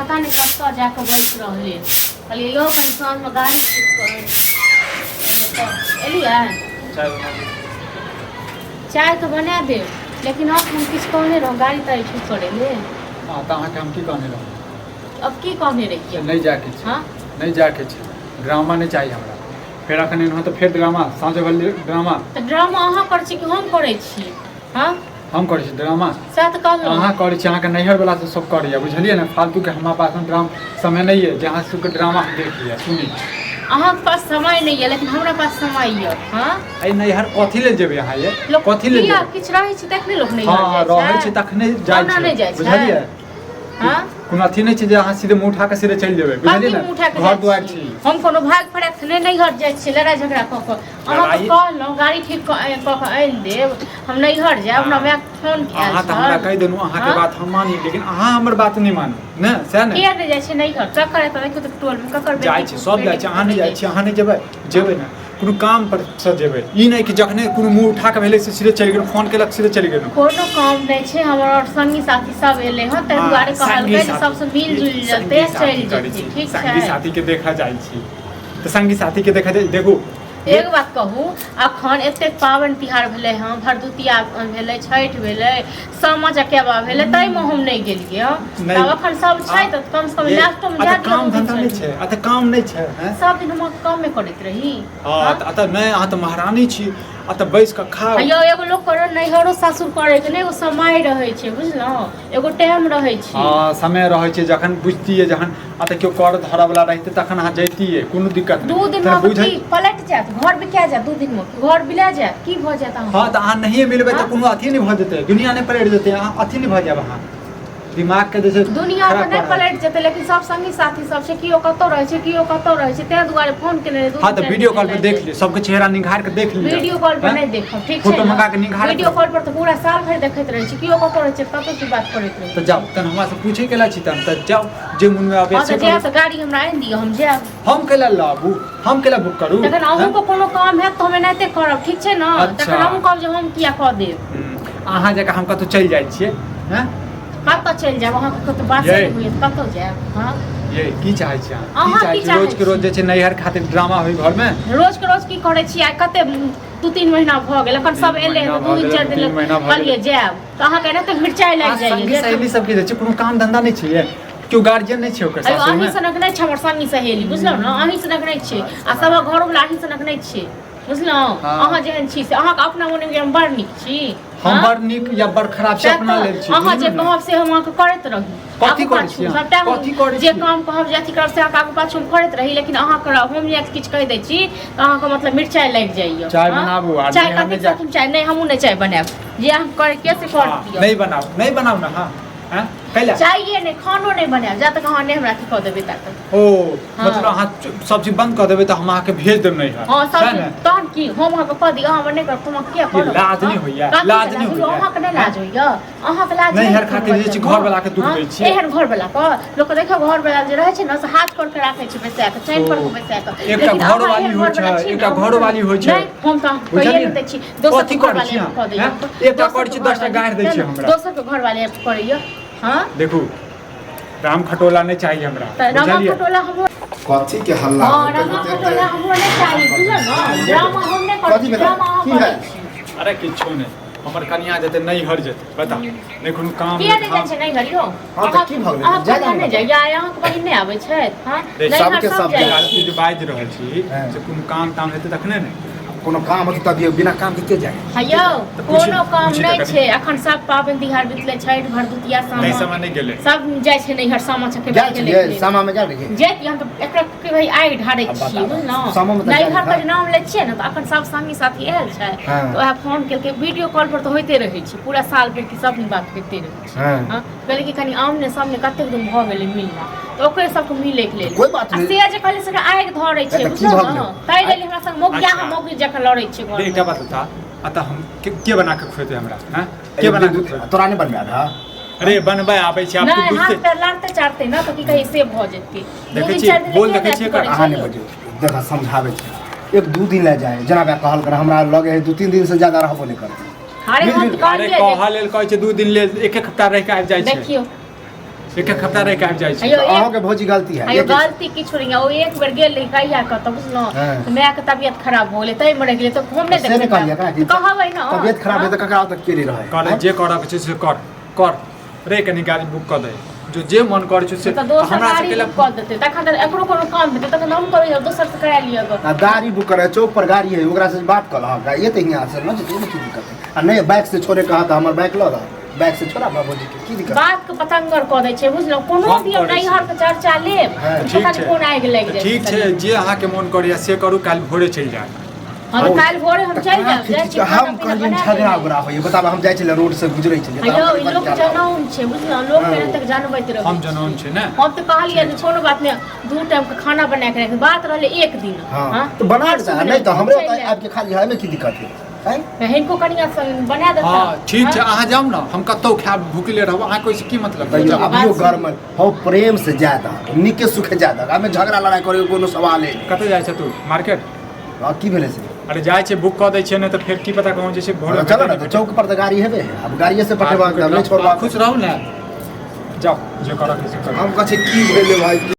पता नहि कतऽ जाकऽ बैस रहलै। कहलियै यौ कनि साँझमे गाड़ी ठीक करू। एलियै? चाय बना दियौ। चाय तऽ बना देब, लेकिन अहाँके हम किछु कहने रहौं गाड़ी ताड़ी ठीक करै लेल? हँ, तऽ अहाँके हम की कहने रहौं? अब की कहने रहियै? नहि जायके छै। हँ? नहि जायके छै, ड्रामा नहि चाही हमरा। फेर अखन एलहुँ तऽ फेर ड्रामा, साँझ भेल ड्रामा। तऽ ड्रामा अहाँ करै छी कि हम करै छी? हँ, हम करै छी ड्रामा? सएह तऽ कहलहुँ। अहाँ करै छी, अहाँके नैहर वला से सब करैया, बुझलियै ने? फालतूके हमरा पासमे ड्रामा समय नहि यऽ जे अहाँ सबके ड्रामा हम देखी आ सुनी। अहाँके पास समय नहि यऽ, लेकिन हमरा पास समय यऽ। हँ, एहि नैहर कथी लेल जेबै अहाँ ये? लोक कथी लेल किया जेबै? किछु रहै छै तखने लोक नैहर हँ, जाइ रहै छै। छै तखने जाइ ओना नहि छै, जाइ छै। बुझलियै? हँ, कोनो अथी नहि छै जे अहाँ सीधे मुँह उठा कऽ सीधे चलि जेबै, बुझलियै कथी ने? मुँह उठा कऽ घर जाइ दुआरि छी? छी। हम कोनो भाग फराक से नहि नैहर जाइ छियै लड़ाइ झगड़ा कऽ कऽ। अहाँके लड़ाइ- कहलहुँ गाड़ी ठीक कऽ कऽ आनि देब, हम नैहर जायब। हमरा मायके फोन आयल अहाँ तऽ हमरा छल। कहि देलहुँ, अहाँके हँ? बात हम मानी, लेकिन अहाँ हमर बात नहि मानू ने, सएह ने? किया नहि जाइ छै नैहर? ककर एतऽ देखियौ तऽ टोलमे ककर जाइ बेटी छै, सब जाइ छै, अहाँ नहि जाइ छै? छी। अहाँ नहि जेबै? जेबै ने, कोनो काम पर से जेबै, ई नहि कि जखने कोनो मुँह उठा कऽ भेलै से सीधे चलि गेलहुँ, फोन केलक सीधे चलि गेलहुँ। कोनो काम नहि छै हमर, आओर संगी साथी सब एलै हँ, ताहि हँ, दुआरे संगी कहलकै जे साथी। सबसँ मिल जुलि संगी जेतै, साथी चलि करै जेतै। छी, ठीक संगी छै। साथीके देखऽ जाइ छी तऽ संगी साथीके देखऽ जाइ, देखू। एक बात कहू, अखन एतेक पाबनि तिहार भेलै हँ, भरदुतिया भेलै, छठि भेलै, सामा चकेबा भेलै, ताहिमे हम नहि गेलियै हँ। नहि। तब अखन सब छै तऽ कमसँ कम ये, लास्टोमे आ जा तऽ काम धंधा नहि छै? आ तऽ काम नहि छै? हैं? सब दिन हम कामे करैत रही। हँ, तऽ एतऽ नहि, अहाँ तऽ महारानी छी, एतऽ बैस कऽ खाउ। यौ, एगो लोक कर नैहरो सासुर करैके ने एगो समय रहै छै, बुझलहुँ? एगो टाइम रहै छै। हँ, समय रहै छै, जखन बुझतियै, जखन एतऽ केओ कर धरऽ वला रहितै तखन अहाँ जैतियै, कोनो दिक्कत दू नहि। दिन तहन मे बुझै की पलटि जायत, घर बिका जायत? 2 दिन मे घर बिला जायत? की भऽ जायत अहाँ? हँ, तऽ अहाँ नहिए मिलबै तऽ हँ? कोनो अथी नहि भऽ जेतै, दुनिया नहि पलटि जेतै, अहाँ अथी नहि भऽ जायब, अहाँ दिमागके जे छै दुनिया तऽ खराब नहि कऽ रहल पलटि जेतै, लेकिन सब संगी साथी सब छै, केओ कतौ रहै छै, केओ कतौ रहै छै, ताहि दुआरे फोन केने रहै, दू छी। हँ, दिन तऽ चारि वीडियो दिन कॉल पर लागि देख गेल। लियौ, सबके चेहरा निहार कऽ देख लिअ। वीडियो कॉल पर हँ? नहि देखब, ठीक छै फोटो ने? मंगा कऽ निहार। वीडियो कॉल पर तऽ पूरा साल भरि देखैत रहै छी, केओ कतौ रहै छै, कतौ की बात करैत रहै। तऽ जाउ तहन, हमरा से पूछे केला छी तहन तऽ जाउ, जे मोनमे आबै हँ से तऽ जायब। करू। तऽ गाड़ी हमरा आनि दिअ, हम जायब। हम केला लाबू? हम केला बुक करू? तखन हँ? अहूँके कोनो काम हैत तऽ हम एनाहिते करब, ठीक छै ने? अच्छा। तखन हमहूँ कहब जे हम किया कऽ देब। अहाँ जकाँ हम कतहु चलि जाइ छियै? हँ? कतऽ चलि जायब? अहाँके कतौ बासे यै। नहि होइए, कतऽ जायब? हँ? ये, की चाहै छी अहाँ? की अहाँ चाहै की छी? रोज चाहै के रोज छी? जे छै नैहर खातिर ड्रामा होइ घरमे। रोज के रोज की करै छी? आइ कते 2-3 महीना भऽ गेल, एखन सब तीन एलै महीना तऽ भऽ 2 दिन गेलै, 4 दिन 3 महीना भऽ कहलियै गेलै। जायब तऽ अहाँके एनाहिते मिरचाइ आ लागि जाइए। संगी सहेली सबके जे छै कोनो काम धंधा नहि छै ये? केओ गार्जियन नहि छै ओकर अयो, सासुरमे? अहीं सनक नहि छै हमर संगी सहेली, बुझलहुँ ने? अहीं सनक नहि छै आ सभक घरोवला अहीं सनक नहि छै, बुझलहुँ? हँ। अहाँ जेहन छी से अहाँके अपना मोने होइए हम बड़ नीक छी। हम हँ? बड़ नीक या बड़ खराब छै सएह अपना तऽ, लेल छी, अहाँ जे बुझलियै ने? कहब से हम अहाँके करैत रही। कथी आगू करै पाछू छी अहाँ? सबटा हम कथी करै जे छी? काम कहब, जे अथी करब, से अहाँके आगू पाछू हम करैत रही, लेकिन अहाँ करब, हम जे किछु कहि दै छी तऽ अहाँके मतलब मिरचाइ लागि जाइए। चाय हँ? बनाबू आ चाय नैहर कथी नहि जा- कथी चाय नहि, हमहूँ नहि चाय बनायब, जे अहाँ करैके से कर हँ, दिअ। नहि बनाउ, नहि बनाउ ने। हँ हँ, कैला? चाये नहि, खानो नहि बनायब जा तक अहाँ नहि हमरा अथी कऽ देबै ता तक। ओ। हँ। मतलब अहाँ सब चीज बंद कऽ देबै तऽ हम अहाँके भेज देब नैहर? हँ, सब सएह चीज ने? तहन की, हम अहाँके कऽ दी, अहाँ हमर नहि करब तऽ हम किया ये करब? लाज नहि हँ? होइए? कथी लाज के नहि होइए? होइए? अहाँके नहि लाज होइए? अहाँके लाज नहि नैहर होइए खातिर जे छै कोनो घरवला के दुख हँ? दै छियै। एहन घरवला के लोक देखियौ, घरवला जे रहै छै ने से हाथ पर के राखै छै बैसा कऽ, चैन पर के बैसा कऽ। एकटा लेकिन अहाँ घरवाली एहन होइ घरवला छै, छी ने, एकटा घरवाली होइ छै। नहि, हम तऽ अहाँके कहिए बुझलियै? नहि दै छी। दोसर कथी के करै घरवाली छी अहाँ? कऽ दैए। हैं? एकटा करै छी, 10टा गारि दै छै हमरा। दोसर के घरवाली करैए? हँ? देखू, राम खटोला नहि चाही हमरा। तऽ रामा बुझलियै? खटोला हमरो कथी के हल्ला? हँ, रामा खटोला हमरो नहि चाही, बुझल ने? ड्रामा हम नहि करै कथी छी, भेलै? ड्रामा अहाँ की करै भेल? छी। अरे किछो नहि, हमर कनिया जेतै नैहर जेतै, बता नहि कोनो काम किया नहि नहि जाइ धाम। छै नैहर यौ? हँ, तऽ की भऽ गेलै? अहाँ जाय कनिया ने। नहि जाइए? अहाँके बहिन नहि आबै छथि? हँ? देख, नैहर सबके सब सब जाइ जाइ। तू छै। जे बाजि रहल छी हँ। से कोनो काम ताम हेतै तखने ने। कोनो काम होतै तभिए, बिना काम के के जाए? हँ यौ, तऽ पूछि- कोनो काम पूछि तऽ नहि कनि। छै। अखन सब पाबनि तिहार बितलै, छठि, भरदुतिया, ताहि सामा, समय नहि गेलै। सब जाइ छै नैहर सामा चकेबा जाइ खेलै छियै लेल। सामा मे, जाइ रहियै। जाइत, हम तऽ एकरा के भाई आगि ढारै आब छियै, बताबऽ। बुझलहुँ? सामामे तऽ नैहर जाइ के जे नाम लै छियै ने तऽ अखन सब संगी साथी आयल छै। हँ। तऽ वएह फोन केलकै, वीडियो कॉल पर तऽ होइते रहै छै, पूरा साल भरि के सब दिन बात होइते रहै छै। हँ। हँ, कहलियै कि कनि आमने सामने कतेक दिन भऽ गेलै मिलना, तऽ ओकरे सबके मिलैके लेल। कोइ बात आ नहि। से जे कहलियै से आगि धरै छै। तऽ की बुझलहुँ भऽ ने? गेलै? ताहि लेल हमरा संग मौगिया अच्छा। मौगी जकाँ लड़ै छै देख, एकटा घरमे। बात बता, अतः हम के बना के खुएतै हमरा? हैं, के बना के खुएतै? तोरा नहि बनबै आबै? अरे बनबै आबै छै, आब तू नहि, हाथ बुझते। पैर लारते चारते ने तऽ की कही से भऽ जेतै। दू देखै दिन छियै, चारि दिन बोल के देखै छियै अथी करै एकर? अहाँ छै नहि यौ। बजियौ, देखऽ समझाबै छी, 1-2 दिन लए जाइ, जेना बा कहल कर, हमरा लगे है 2-3 दिन से ज्यादा रहबो नहि करतै। अरे हम मिल-जुल तऽ अरे कहलियै जे कहऽ लेल कहै छै 2 दिन लेल, एक एक हफ्ता रहि के आबि जाइ छै। देखियौ, एक एक हफ्ता रहि के आबि जाइ छी। अयो, अहूँ के भौजी गलती है। अयो गलती किछु नहीं है। ओ एक बेर गेल रही कहिया कतऽ बुझलहुँ, हाँ। तऽ मायके तबियत खराब हो गेलै ताहिमे रहि गेलै, तऽ हम नहि से नहि कहलियै एकरा कि कहबै ने। तबियत खराब है तऽ ककरा ओतऽ के रहै? कहले जे करऽ के छै से कर कर रे, कनी गाड़ी बुक कऽ दे, जो जे मन करै छै से। तऽ दोसर हमरा गाड़ी सबके बुक कऽ देतै तखन तऽ एकरो कोनो काम हेतै, तखन हम कहबै दोसर से करा लिअ गऽ। आ गाड़ी बुक करे चौक पर गाड़ी है, ओकरा से बात कर लहक, ये तऽ हियाँ से न जेतै, एहिमे की दिक्कत है? आ नहि बाइक से छोड़े कहा तऽ हमर बाइक लऽ लह, बाइक से छोड़ा बाबूजी के की दिक्कत? बात के पतंगर कऽ दै छै बुझलहुँ, कोनो हम भी हम करै छी। नैहर के चर्चा लेब हाँ, तऽ ठीक पता नहि छै। कोन आगि लागि तऽ जाइ ठीक छै, जे अहाँके मन करैया से करू, काल्हि भोरे चलि जायब। हाँ तऽ काल्हि भोरे हम चलि जायब, जाइ छी खाना हम पीना कहलियै बना झगड़ा देबै। उगड़ा होइए, बताब, हम जाइ छलियै रोड से गुजरै छलियै तऽ हेयौ हम ई लोक कहलियै, जनौन छै बुझलहुँ, लोक हाँ। के तक जानबैत रहै हम छै। जनौन छै ने। हम तऽ कहलियै जे कोनो बात नहि, 2 टाइम के खाना बना के राखि, बात रहलै एक दिन। हाँ तऽ बना परसू देता, बना नहि तऽ हमरे चलि ओतऽ जायब। आबि के खाली है, एहिमे की दिक्कत है? आँय? हिनको कनिया संग बना देता। हाँ ठीक छै, हाँ? अहाँ जाउ ने, हम कतहु खायब भुखले रहब, अहाँके ओहिसँ की मतलब? तैयो जाउ। अभियो बात गर्म हो, प्रेम से जाय दहक, नीके सुखे जाय दहक, एहिमे झगड़ा लड़ाइ करे के कोनो सवाले नहि। कतऽ जाइ छै तू मार्केट? हाँ, की भेलै से? अरे जाइ छै, बुक कऽ दै छियै, नहि तऽ फेर की पता कहूँ जे छै भोरे। चलो ने तऽ चौक पर तऽ गाड़ी हेबे है, आब गाड़िए से पठेबाक तऽ नहि छोड़बाक। खुश रहू ने, जाउ जे करऽ के से करू। हम कहै छी की भेलै भाइ?